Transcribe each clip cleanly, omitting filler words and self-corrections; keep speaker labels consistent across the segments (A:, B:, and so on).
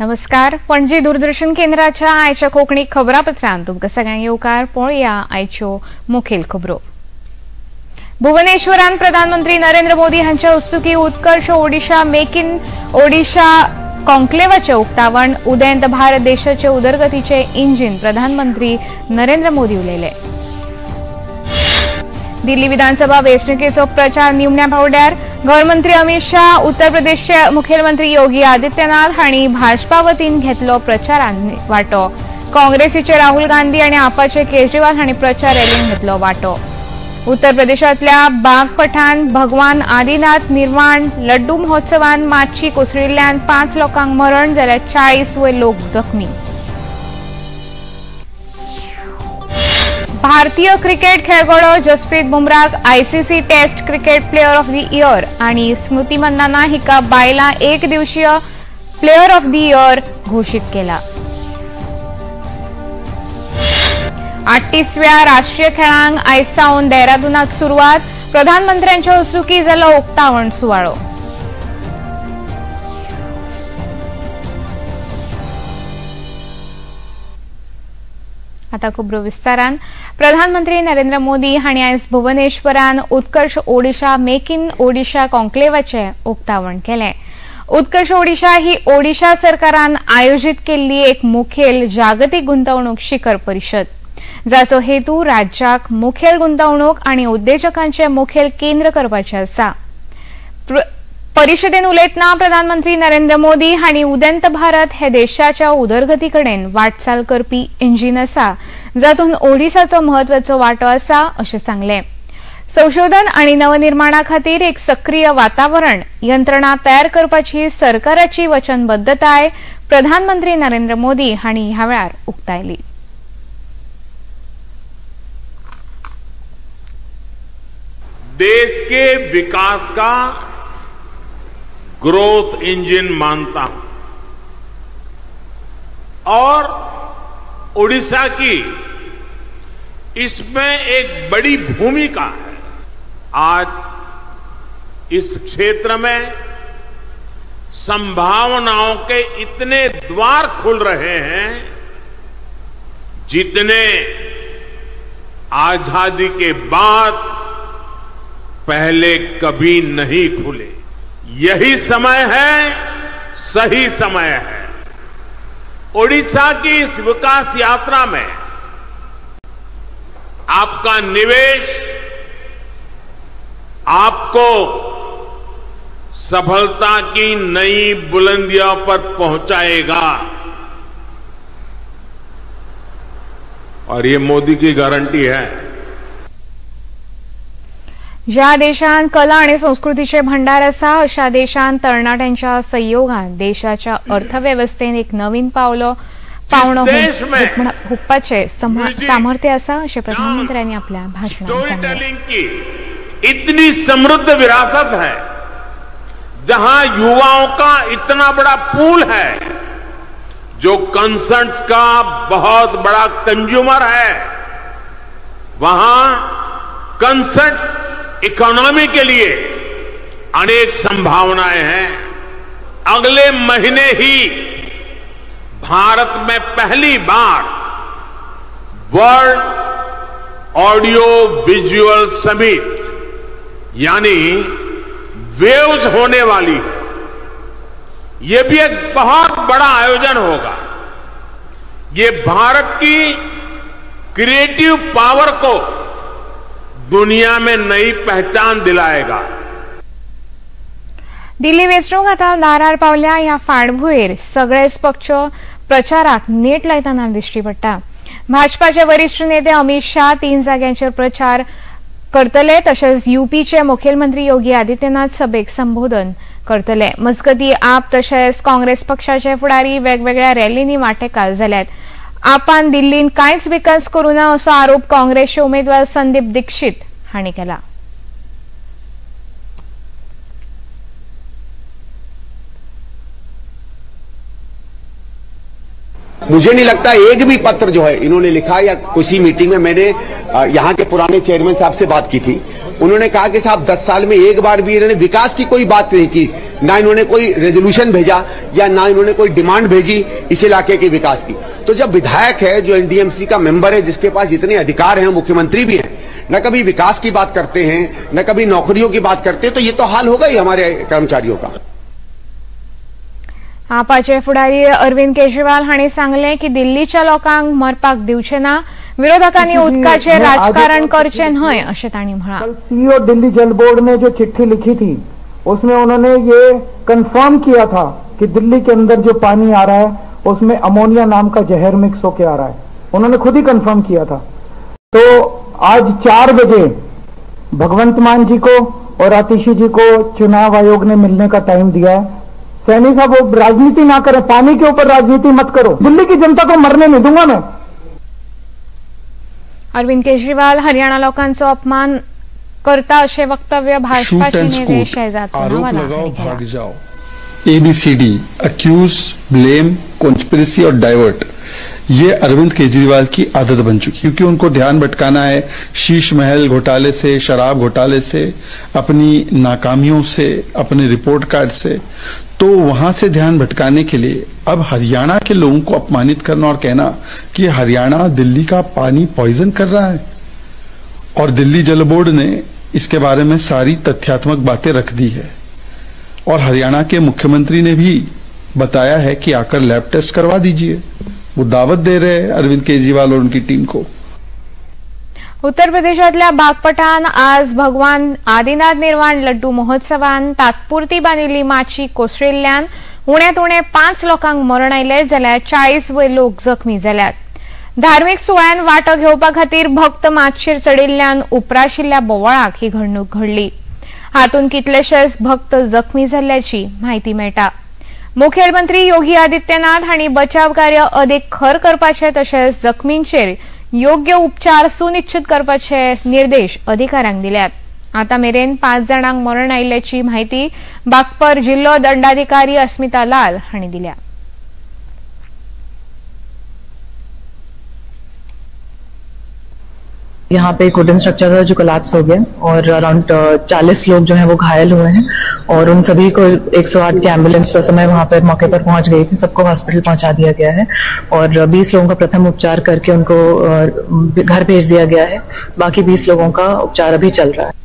A: नमस्कार, पणजी दूरदर्शन केंद्राच्या आयच्या कोंकणी खबरापत्रांत तुमकां सगळ्यांक येवकार. पळोवया आयच्यो मुखेल खबरो. भुवनेश्वरान प्रधानमंत्री नरेंद्र मोदी हांच्या हस्तुकी उत्कर्ष ओडिशा मेक इन ओडिशा कॉन्क्लेवाचें उक्तावण. उदेंत भारत देशाचे उदरगतीचे इंजिन प्रधानमंत्री नरेंद्र मोदी उलयले. दिल्ली विधानसभा वेंचणुकेचो प्रचार निमण्या पावड्यार. गृहमंत्री अमित शाह, उत्तर प्रदेशचे मुखेलमंत्री योगी आदित्यनाथ हांणी भाजपा वतीन घेतलो प्रचारांत वांटो. काँग्रेसीचे राहुल गांधी आनी आपाचे केजरीवाल हांणी प्रचार रॅलींत घेतलो वांटो. उत्तर प्रदेशांतल्या बागपठान भगवान आदिनाथ निर्वाण लड्डू महोत्सवान मातशी कोसळिल्ल्यान 5 लोकांक मरण जाल्यार 40 वयर लोक जखमी. भारतीय क्रिकेट खेळगडो Jasprit बुमराक ICC test cricket player of the year आणि स्मृती मंदाना हिका बायलां एक दिवसीय प्लेयर ऑफ the year घोषित केला. 38व्या राष्ट्रीय खेळांक आयज सावन देहरादूनात सुरवात. प्रधानमंत्र्यांच्या हस्तुकी जालो उक्तावण सुवाळो. आता खबरो विस्तारान. प्रधानमंत्री नरेंद्र मोदी हांणी आयज भुवनेश्वरान उत्कर्ष ओडिशा मेक इन ओडिशा कॉन्क्लेवाचें उक्तावण केलें. उत्कर्ष ओडिशा ही ओडिशा सरकारान आयोजीत केल्ली एक मुखेल जागतीक गुंतवणूक शिखर परिशद, जाचो हेतू राज्याक मुखेल गुंतवणूक आनी उद्देजकांचें मुखेल केंद्र करपाचें आसा. परिशदेन उलयतना प्रधानमंत्री नरेंद्र मोदी हांणी उदेंत भारत हे देशाच्या उदरगती कडेन वाटचाल करपी इंजिन आसा, जातूंत ओडिशाचो म्हत्वाचो वांटो आसा अशें सांगलें. संशोधन आनी नवनिर्माणा खातीर एक सक्रीय वातावरण यंत्रणा तयार करपाची सरकाराची वचनबद्धताय प्रधानमंत्री नरेंद्र मोदी हांणी ह्या वेळार उक्तायली.
B: देश के विकास का ग्रोथ इंजन मानता हूं और ओडिशा की इसमें एक बड़ी भूमिका है. आज इस क्षेत्र में संभावनाओं के इतने द्वार खुल रहे हैं जितने आजादी के बाद पहले कभी नहीं खुले. यही समय है, सही समय है. ओडिशा की इस विकास यात्रा में आपका निवेश आपको सफलता की नई बुलंदियों पर पहुंचाएगा और ये मोदी की गारंटी है.
A: ज्या देशांत कला आणि संस्कृतीचे भंडार आसा अशा देशांत तरणाट्यांच्या संयोगान देशाच्या अर्थवेवस्थेन एक नवीन पावणो हुपपाचे सामर्थ्य आसा अशें प्रधानमंत्र्यांनी आपल्या भाषणात सांगलें.
B: की इतनी समृद्ध विरासत है, जहां युवाओं का इतना बड़ा पूल है, जो कंसर्ट्स का बहुत बड़ा कंज्यूमर है, वहां कंसर्ट इकोनॉमी के लिए अनेक संभावनाएं हैं. अगले महीने ही भारत में पहली bar world audio visual summit यानी वेव्स होने वाली है. ये भी एक बहुत बड़ा आयोजन होगा. ये भारत की क्रिएटिव पावर को दुनिया में नई पहचान दिलाएगा.
A: दिल्ली वेंचणूक आतां दारार पावल्या. ह्या फाटभुंयेर सगळेच पक्ष प्रचाराक नेट लायतना दिश्टी पडटा. भाजपाचे वरिष्ठ नेते अमित शाह 3 जाग्यांचेर प्रचार करतले. तशेंच युपीचे मुखेलमंत्री योगी आदित्यनाथ सभेक संबोधन करतले. मजगती आप तशेंच काँग्रेस पक्षाचे फुडारी वेगवेगळ्या रॅलींनी वांटेकार जाल्यात. आपान दिल्लीन कांयच विकास करूं ना असो आरोप काँग्रेसचे उमेदवार संदीप दीक्षित हांणी केला.
C: मुझे नहीं लगता एक भी पत्र जो है इन्होंने लिखा या किसी मीटिंग में। मैंने यहाँ के पुराने चेयरमैन साहब से बात की थी, उन्होंने कहा कि साहब 10 साल में एक बार भी इन्होंने विकास की कोई बात नहीं की, ना इन्होंने कोई रेजोल्यूशन भेजा या ना इन्होंने कोई डिमांड भेजी इस इलाके के विकास की। तो जब विधायक है जो एनडीएमसी का मेंबर है, जिसके पास इतने अधिकार हैं, मुख्यमंत्री भी हैं, न कभी विकास की बात करते हैं न कभी नौकरियों की बात करते हैं, तो ये तो हाल होगा ही हमारे कर्मचारियों का।
A: आपाचे फुडारी अरविंद केजरीवाल हांणी सांगलें की दिल्लीच्या लोकांक मरपाक दिवचे ना, विरोधकांनी उदकाचें राजकारण करचें न्हय अशें तांणी म्हळां.
D: कल सीईओ दिल्ली जल बोर्ड ने जो चिट्ठी लिखी थी उसमें उन्होंने ये कंफर्म किया था कि दिल्ली के अंदर जो पानी आ रहा है उसमें अमोनिया नाम का जहर मिक्स होके आ रहा है, उन्होंने खुद ही कंफर्म किया था। तो आज 4 बजे भगवंत मान जी को और आतिशी जी को चुनाव आयोग ने मिलने का टाइम दिया है। सैनी साहब वो राजनीति ना करें, पानी के ऊपर राजनीति मत करो, दिल्ली की जनता को मरने नहीं दूंगा मैं।
A: अरविंद केजरीवाल हरियाणा लोकांचो अपमान करता अशें वक्तव्य भाजपाचे नेते शहजाद
E: आरोप लगाओ भाग जाओ, ABCD, accuse, blame, conspiracy और डाइवर्ट, ये अरविंद केजरीवाल की आदत बन चुकी, क्योंकि उनको ध्यान भटकाना है शीश महल घोटाले से, शराब घोटाले से, अपनी नाकामियों से, अपने रिपोर्ट कार्ड से। तो वहां से ध्यान भटकाने के लिए अब हरियाणा के लोगों को अपमानित करना और कहना कि हरियाणा दिल्ली का पानी पॉइजन कर रहा है, और दिल्ली जल बोर्ड ने इसके बारे में सारी तथ्यात्मक बातें रख दी है, और हरियाणा के मुख्यमंत्री ने भी बताया है कि आकर लैब टेस्ट करवा दीजिए। वो दावत दे रहे हैं अरविंद केजरीवाल और उनकी टीम को।
A: उत्तर प्रदेशातल्या बागपठान आज भगवान आदिनाथ निर्वाण लड्डू महोत्सवान तात्पुरती बांदिल्ली माची कोसळिल्ल्यान उण्यात उणे 5 लोकांक मरण आयलें जाल्यार 40 वयर लोक जखमी जाल्यात. धार्मिक सुवाळ्यान वांटो घेवपा खातीर भक्त मातशेर चडिल्ल्यान उपराशिल्ल्या बोवाळाक ही घडणूक घडली. हातूंत कितलेशेच भक्त जखमी जाल्ल्याची म्हायती मेळटा. मुखेलमंत्री योगी आदित्यनाथ हांणी बचाव कार्य अदीक खर करपाचे तशेंच जखमींचेर योग्य उपचार सुनिश्चित करपाचे निर्देश अधिकाऱ्यांक दिल्यात. आतां मेरेन 5 जाणांक मरण आयिल्ल्याची म्हायती बागपर जिल्लो दंडाधिकारी अस्मिता लाल हांणी दिल्या.
F: यहाँ पे एक वुडन स्ट्रक्चर था जो कोलैप्स हो गया और अराउंड 40 लोग जो हैं वो घायल हुए हैं और उन सभी को 108 की एम्बुलेंस समय वहाँ पर मौके पर पहुंच गई थी, सबको हॉस्पिटल पहुंचा दिया गया है और 20 लोगों का प्रथम उपचार करके उनको घर भेज दिया गया है। बाकी 20 लोगों का उपचार अभी चल रहा है।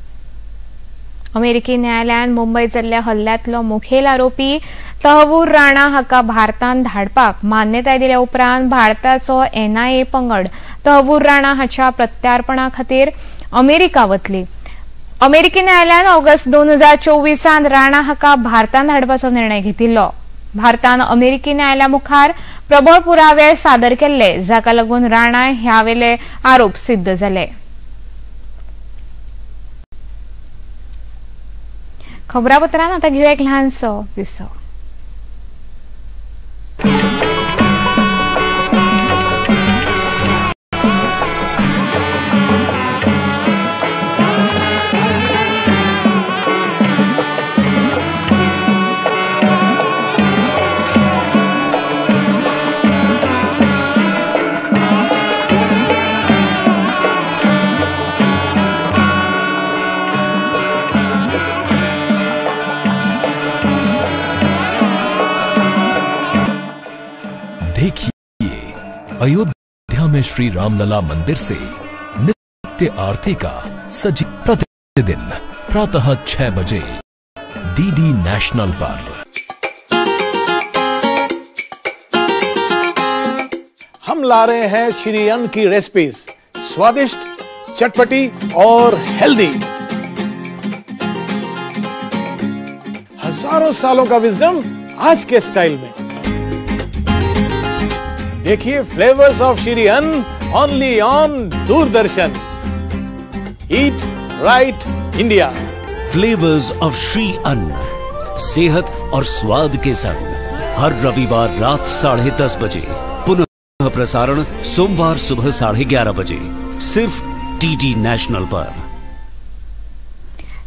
A: अमेरिकी न्यायालयान मुंबई जाल्ल्या हल्ल्यांतलो मुखेल आरोपी तहवूर राणा हाका भारतान धाडपाक मान्यताय दिल्या उपरांत भारताचो एनआयए पंगड तहवूर राणा हाच्या प्रत्यार्पणा खातीर अमेरिका वतली। अमेरिकी न्यायालयान ऑगस्ट 2024 राणा हाका भारतान धाडपाचो निर्णय घेतिल्लो। भारतान अमेरिकी न्यायालया मुखार प्रबळ पुरावे सादर केल्ले, जाका लागून राणा ह्या वेले आरोप सिद्ध जाले। खबरापत्रान आता घेऊया एक ल्हानसो विसव।
G: देखिए अयोध्या में श्री रामलला मंदिर से नित्य आरती का सजी प्रतिदिन प्रातः 6 बजे डीडी नेशनल पर।
H: हम ला रहे हैं श्री अन्न की रेसिपीज, स्वादिष्ट, चटपटी और हेल्दी। हजारों सालों का विजडम आज के स्टाइल में। देखिए flavours of Shri Anna Only on Doordarshan. Eat right India.
G: Flavours of Shri Anna, सेहत और स्वाद के संग, हर रविवार रात 10:30 बजे, पुनः प्रसारण सोमवार सुबह 11:30 बजे, सिर्फ डीडी नॅशनल पर।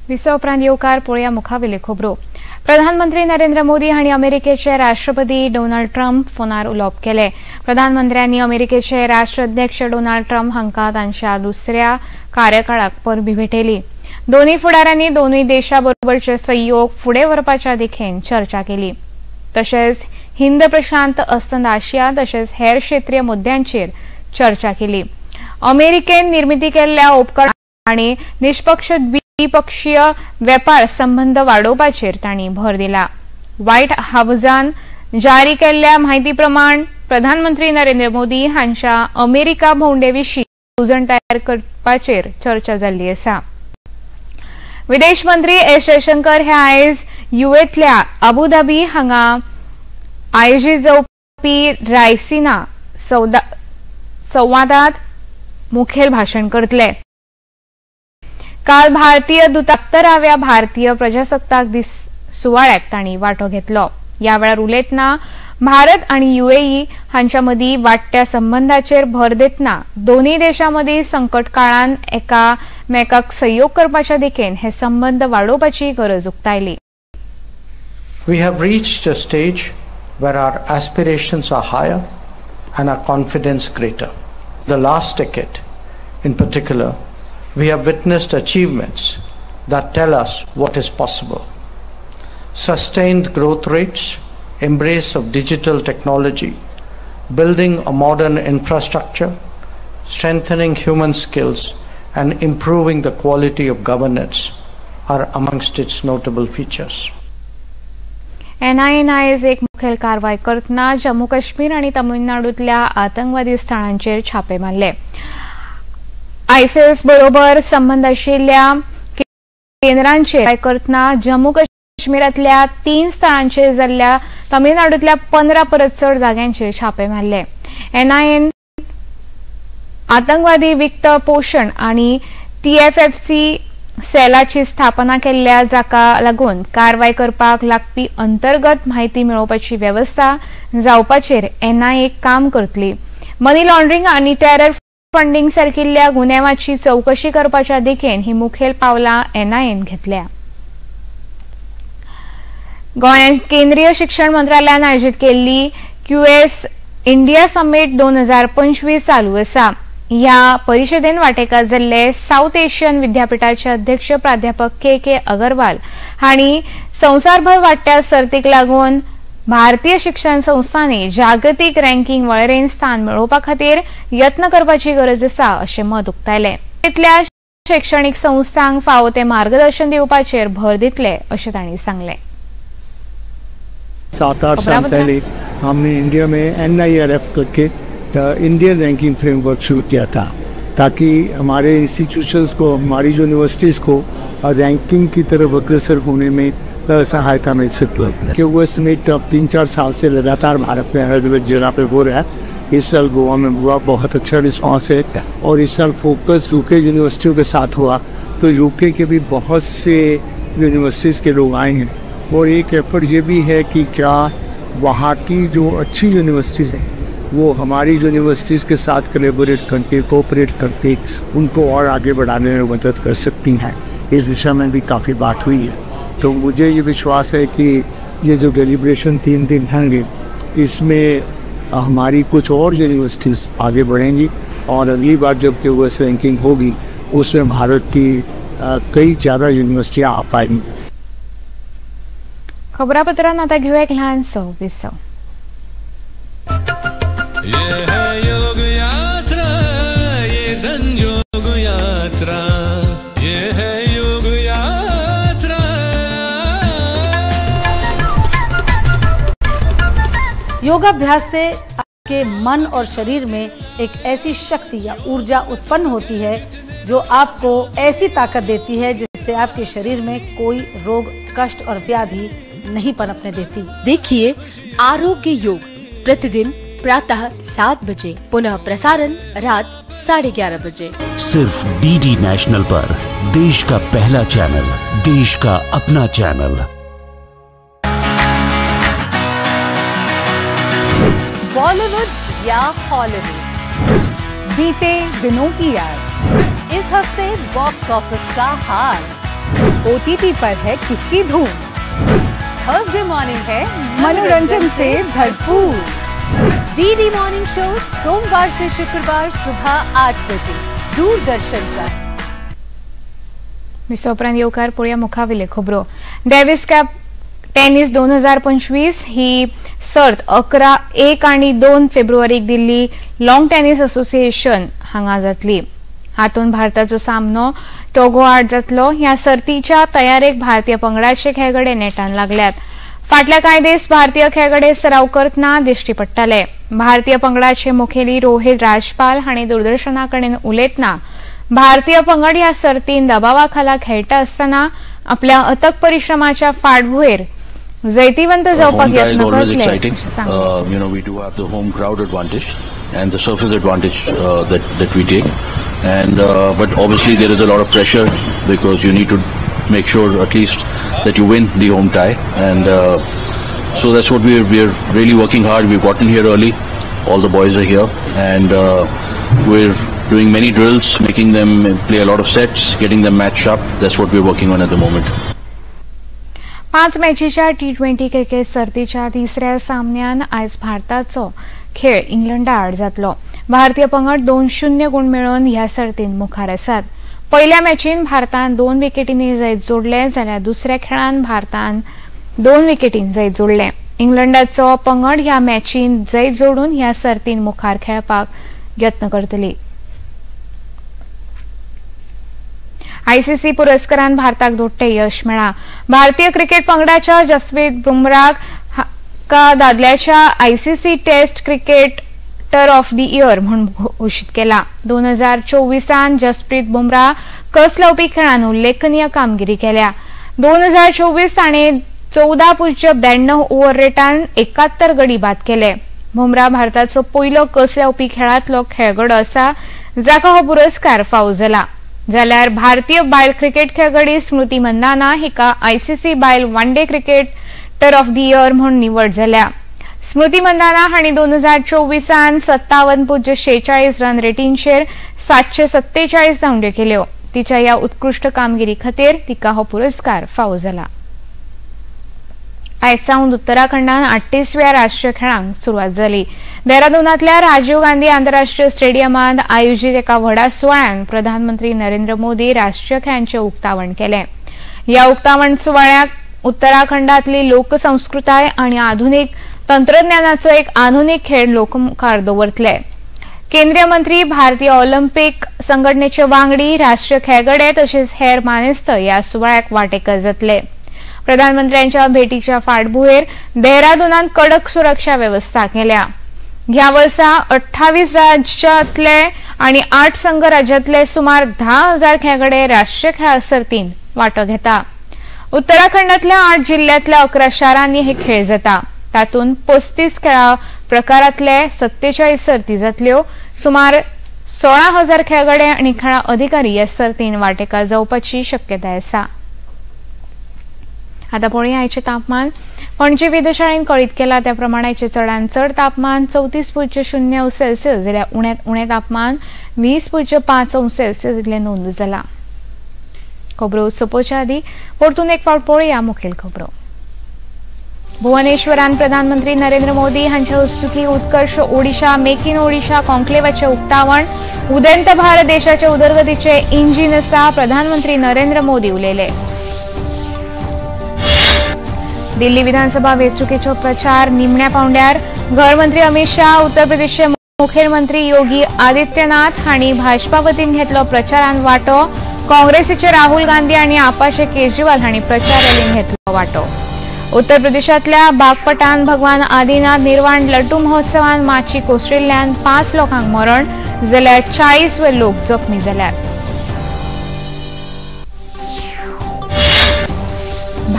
A: विसव उपरांत येवकार पळोवया मुखावेल्यो खबरो। प्रधानमंत्री नरेंद्र मोदी हांणी अमेरिकेचे राष्ट्रपती डोनाल्ड ट्रम्प फोनार उलोवप केले। प्रधानमंत्र्यांनी अमेरिकेचे राष्ट्राध्यक्ष डोनाल्ड ट्रम्प हांकां तांच्या दुसऱ्या कार्यकाळाक परबी भेटयली। दोनूय फुडाऱ्यांनी दोनूय देशां बरोबरचे सहयोग फुडें व्हरपाच्या दिखेन चर्चा केली। तशेंच हिंद प्रशांत अस्तंत आशिया तशेंच हेर क्षेत्रीय मुद्द्यांचेर चर्चा केली। अमेरिकेन निर्मिती केल्ल्या उपकरणां आनी निष्पक्ष द्विपक्षीय वेपार संबंध वाडोवपाचेर तांणी भर दिला। व्हायट हावसान जारी केल्ल्या म्हायती प्रमाण प्रधानमंत्री नरेंद्र मोदी हांच्या अमेरिका भोंवडे विशीं येवजण तयार करपाचेर चर्चा जाल्ली आसा। विदेश मंत्री एस जयशंकर हे आयज युएतल्या अबुधाबी हांगा आयोजीत जावपी रायसिना संवादात मुखेल भाशण करतले। काल भारतीय दूतावासाव्या भारतीय प्रजासत्ताक दीस सुवाळ्याक तांणी वांटो घेतलो। ह्या वेळार उलयतना भारत आनी युएई हांच्या मदीं वाडट्या संबंधाचेर भर दितना दोनूय देशां मदीं संकट काळान एकामेकाक सहयोग करपाच्या दिकेन हे संबंध वाडोवपाची गरज उक्तायली।
I: We have reached a stage where our aspirations are higher and our confidence greater. The last decade, in particular, we have witnessed achievements that tell us what is possible. Sustained growth rates, embrace of digital technology, building a modern infrastructure, strengthening human skills, and improving the quality of governance are amongst its notable features.
A: NIN आयज एक मुखेल कारवाय करतना जम्मू काश्मीर आनी तमिळनाडूंतल्या आतंकवादी स्थळांचेर छापे मारले। आयसीस बरोबर संबंद आशिल्ल्या केंद्रांचेर करतना जम्मू काश्मीरांतल्या 3 स्थळांचेर जाल्ल्या तमिळनाडूंतल्या 15 परस चड जाग्यांचेर छापे मारले। एनआयएन आतंकवादी वित्त पोशण आनी टीएफएफसी सेलाची स्थापना केल्ल्या जाका लागून कारवाय करपाक लागपी अंतर्गत म्हायती मेळोवपाची वेवस्था जावपाचेर एनआयए काम करतली। मनी लॉन्ड्रिंग आनी टेरर फंडिंग सारकिल्ल्या गुन्यांवाची चवकशी करपाच्या दिकेन ही मुखेल पावलां एनआयएन घेतल्या। गोंयांत केंद्रीय शिक्षण मंत्रालयान आयोजीत केल्ली क्यूएस इंडिया समीट 2025 चालू आसा। ह्या परिशदेन वांटेकार जाल्ले साउथ एशियन विद्यापीठाचे अध्यक्ष प्राध्यापक के के अगरवाल हांणी संवसारभर वाडट्या सर्तीक लागून भारतीय शिक्षण संस्थांनी जागतीक रँकिंग वळेरेन स्थान मेळोवपा खातीर यत्न करपाची गरज आसा अशें मत उक्तायलें। इतल्या शैक्षणिक संस्थांक फावो ते मार्गदर्शन दिवपाचेर भर दितले अशें तांणी सांगलें।
J: 7-8 साल पहले हमने इंडिया में NIRF करके इंडियन रैंकिंग फ्रेमवर्क शुरू किया था, ताकि हमारे इंस्टीट्यूशंस को, हमारी यूनिवर्सिटीज़ को रैंकिंग की तरफ अग्रसर होने में सहायता मिल सके। क्योंकि वो समिट अब 3-4 साल से लगातार भारत में हर जगह पे हो रहा है। इस साल गोवा में हुआ, बहुत अच्छा रिस्पॉन्स है और इस साल फोकस यूके यूनिवर्सिटियों के साथ हुआ, तो यूके के भी बहुत से यूनिवर्सिटीज़ के लोग आए हैं। और एक एफर्ट ये भी है कि क्या वहाँ की जो अच्छी यूनिवर्सिटीज़ हैं वो हमारी यूनिवर्सिटीज़ के साथ कोलैबोरेट करके, कोऑपरेट करके उनको और आगे बढ़ाने में मदद कर सकती हैं। इस दिशा में भी काफ़ी बात हुई है। तो मुझे ये विश्वास है कि ये जो डेलिब्रेशन 3 दिन होंगे, इसमें हमारी कुछ और यूनिवर्सिटीज़ आगे बढ़ेंगी और अगली बार जब क्यूएस रैंकिंग होगी उसमें भारत की कई ज़्यादा यूनिवर्सिटियाँ आ पाएंगी।
A: खबरापत्रांत आता घेऊया एक ल्हानसो विसव।
K: ये है योग यात्रा, ये संजोग यात्रा, ये है योग यात्रा।
L: योगाभ्यास से आपके मन और शरीर में एक ऐसी शक्ति या ऊर्जा उत्पन्न होती है जो आपको ऐसी ताकत देती है जिससे आपके शरीर में कोई रोग, कष्ट और व्याधि नहीं पनपने देती।
M: देखिए आरोग्य योग प्रतिदिन प्रातः 7 बजे, पुनः प्रसारण रात 11:30 बजे।
G: सिर्फ डीडी नेशनल पर, देश का पहला चैनल, देश का अपना चैनल।
N: बॉलीवुड या हॉलीवुड,
A: बीते दिनों की याद,
N: इस हफ्ते बॉक्स ऑफिस का हाल,
A: ओटीटी पर है किसकी धूम,
N: थर्सडे मॉर्निंग है
A: मनोरंजन से भरपूर।
N: डीडी मॉर्निंग शो सोमवार से शुक्रवार सुबह 8 बजे दूरदर्शन पर।
A: विसोपरांत येवकार पळोवया मुखावेल्यो खबरो। डेव्हिस कप टेनिस 2025 ही सर्त 11, 1 आनी 2 फेब्रुवारीक दिल्ली लॉंग टेनिस असोसिएशन हांगा जातली। हातूंत भारताचो सामनो टोगो आड जातलो। ह्या सर्तीच्या तयारेक भारतीय पंगडाचे खेळगडे नेटान लागल्यात। फाटल्या कांय दीस भारतीय खेळगडे सराव करतना दिश्टी पडटाले। भारतीय पंगडाचे मुखेली रोहित राजपाल हांणी दूरदर्शना कडेन उलयतना भारतीय पंगड ह्या सर्तीन दबावा खाला खेळटा आसतना आपल्या अथक परिश्रमाच्या फाटभुंयेर जैतिवंत जावपाक यत्न करतले अशें सांगलें।
O: You know, we do have the home crowd advantage and the surface advantage that we take, and but obviously there is a lot of pressure because you need to make sure at least that you win the home tie, and so that's what we are really working hard. We've gotten here early, all the boys are here, and we're doing many drills, making them play a lot of sets, getting them matched up. That's what we're working on at the moment.
A: 5 मॅचीच्या T20 cricket सर्तीच्या तिसऱ्या सामन्यान आयज भारताचो खेळ इंग्लंडा आड जातलो। भारतीय पंगड 2-0 गुण मेळोवन ह्या सर्तीन मुखार आसात। पयल्या मॅचीन भारतान 2 विकेटींनी जैत जोडले, जाल्यार दुसऱ्या खेळान भारतान 2 विकेटीन जैत जोडले। इंग्लंडाचो पंगड ह्या मॅचीन जैत जोडून ह्या सर्तीन मुखार खेळपाक यत्न करतली। आयसीसी पुरस्कारान भारताक दोट्टे यश मेळ्ळां। भारतीय क्रिकेट पंगडाच्या जसप्रीत बुमराक हाका दादल्याच्या ICC test cricketer of the year म्हूण घोशीत केला। 2024 जसप्रीत बुमराह कस लावपी खेळान उल्लेखनीय कामगिरी केल्या। 2024 ताणें 14.92 ओव्हर रेटान 71 गडी बाद केले। बुमराह भारताचो पयलो कस लावपी खेळांतलो खेळगडो आसा जाका हो पुरस्कार फावो जाला। जाल्यार भारतीय बायल क्रिकेट खेळगडी स्मृती मंदाना हिका आयसीसी बायल one day cricketer of the year म्हूण निवड जाल्या। स्मृती मंदाना हांणी 2024 57.46 रन रेटींगचेर 747 धांवड्यो केल्यो। तिच्या ह्या उत्कृश्ट कामगिरी खातीर तिका हो पुरस्कार फावो जाला। आयज सावन उत्तराखंडान 38व्या राष्ट्रीय खेळांक सुरवात जाली। देहरादूनांतल्या राजीव गांधी आंतरराष्ट्रीय स्टेडियमांत आयोजीत एका व्हडा सुवाळ्यान प्रधानमंत्री नरेंद्र मोदी राष्ट्रीय खेळांचें उक्तावण केलें। ह्या उक्तावण सुवाळ्याक उत्तराखंडांतली लोकसंस्कृताय आनी आधुनीक तंत्रज्ञानाचो एक आधुनीक खेळ लोकमुखार दवरतले। केंद्रीय मंत्री, भारतीय ऑलिम्पिक संघटनेचे वांगडी, राष्ट्रीय खेळगडे तशेंच हेर मानेस्त ह्या सुवाळ्याक वांटेकार जातले। प्रधानमंत्र्यांच्या भेटीच्या फाटभुंयेर देहरादूनांत कडक सुरक्षा वेवस्था केल्या। ह्या वर्सा 28 राज्यांतले आनी 8 संघ राज्यांतले सुमार 10,000 खेळगडे राष्ट्रीय खेळा सर्तीन वांटो घेता। उत्तराखंडांतल्या 8 जिल्ह्यांतल्या 11 शारांनी हे खेळ जाता। तातूंत 35 खेळा प्रकारांतले 47 सर्ती जातल्यो। सुमार 16,000 खेळगडे आनी खेळां अधिकारी ह्या सर्तीन वांटेकार जावपाची शक्यताय आसा। आता पळोवया आयचें तापमान। पणजे वेधशाळेन कळीत केला त्या प्रमाणाचे चडांत चड तापमान 34.0 सेल्सियस जाल्यार उण्यांत उणें तापमान 20.5 सेल्सियस इतलें नोंद जाला। खबरो सोंपोवच्या आदीं परतून एक फावट पळोवया मुखेल खबरो। भुवनेश्वरान प्रधानमंत्री नरेंद्र मोदी हांच्या हस्तुकीं उत्कर्ष ओडिशा मेक इन ओडिशा कॉन्क्लेवाचें उक्तावण। उदेंत भारत देशाच्या उदरगतीचें इंजीन आसा, प्रधानमंत्री नरेंद्र मोदी उलयले। दिल्ली विधानसभा वेंचणुकेचो प्रचार निमण्या पावंड्यार। गृहमंत्री अमित शाह, उत्तर प्रदेशचे मुखेलमंत्री योगी आदित्यनाथ हांणी भाजपा वतीन घेतलो प्रचारान वांटो। काँग्रेसीचे राहुल गांधी आनी आपाचे केजरीवाल हांणी प्रचार रॅलीन घेतलो वांटो। उत्तर प्रदेशांतल्या बागपटान भगवान आदिनाथ निर्वाण लड्डू महोत्सवान माची कोसळिल्ल्यान 5 लोकांक मरण जाल्यार 40 वे लोक जखमी जाल्यात।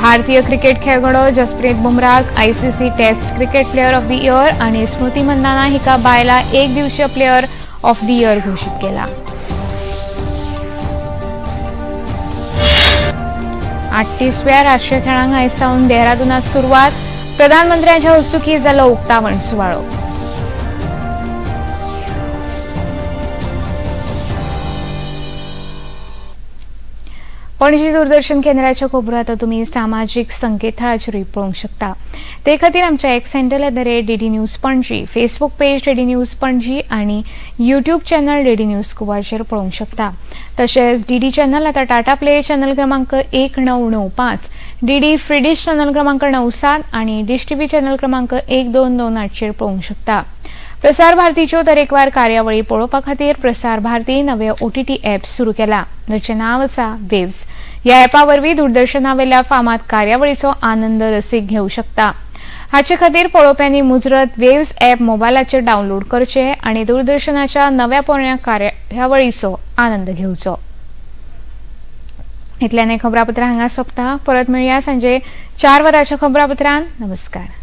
A: भारतीय क्रिकेट खेळगडो Jasprit बुमराक ICC test cricket player of the year आनी स्मृती मंदाना हिका बायला एक दिवसीय प्लेयर ऑफ the year घोशीत केला. 38व्या राष्ट्रीय खेळांक आयज सावन देहरादूनात सुरवात. प्रधानमंत्र्यांच्या हस्तुकी जालो उक्तावण सुवाळो. पणजी दूरदर्शन केंद्राच्या खबरो आतां तुमी सामाजीक संकेतथळाचेरूय पळोवंक शकता. ते खातीर आमच्या X handle @DD News Panaji, Facebook page DD News Panaji आनी यूट्यूब चॅनल डीडी न्यूज गोवाचेर पळोवंक शकता. तशेंच डीडी चॅनल आतां टाटा प्ले चॅनल क्रमांक 1995, डीडी फ्री डिश चॅनल क्रमांक 97 आनी डिश टीव्ही चॅनल क्रमांक 1228 चेर पळोवंक शकता. प्रसार भारतीच्यो तरेकवार कार्यावळी पळोवपा खातीर प्रसार भारती नवे ओटीटी ॲप सुरू केला, जाचें नांव आसा वेव्स. ह्या ॲपा वरवीं दूरदर्शनावेल्या फामाद कार्यावळीचो आनंद रसीक घेवं शकता. हाचे खातीर पळोवप्यांनी मुजरत वेव्स ॲप मोबायलाचेर डावनलोड करचे आनी दूरदर्शनाच्या नव्या पोरण्या कार्यावळीचो आनंद घेवचो. इतल्यान खबरापत्रां हांगा सोंपता. परत मेळया सांजे 4 वरांच्या खबरापत्रान. नमस्कार.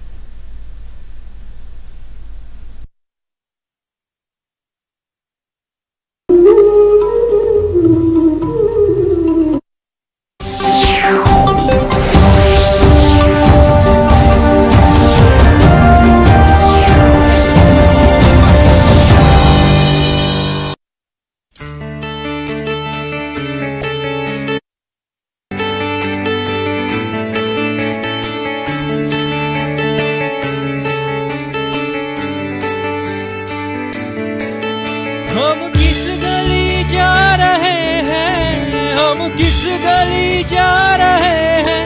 K: हम किस गली जा रहे हैं,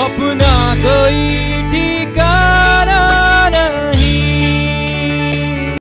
K: अपना कोई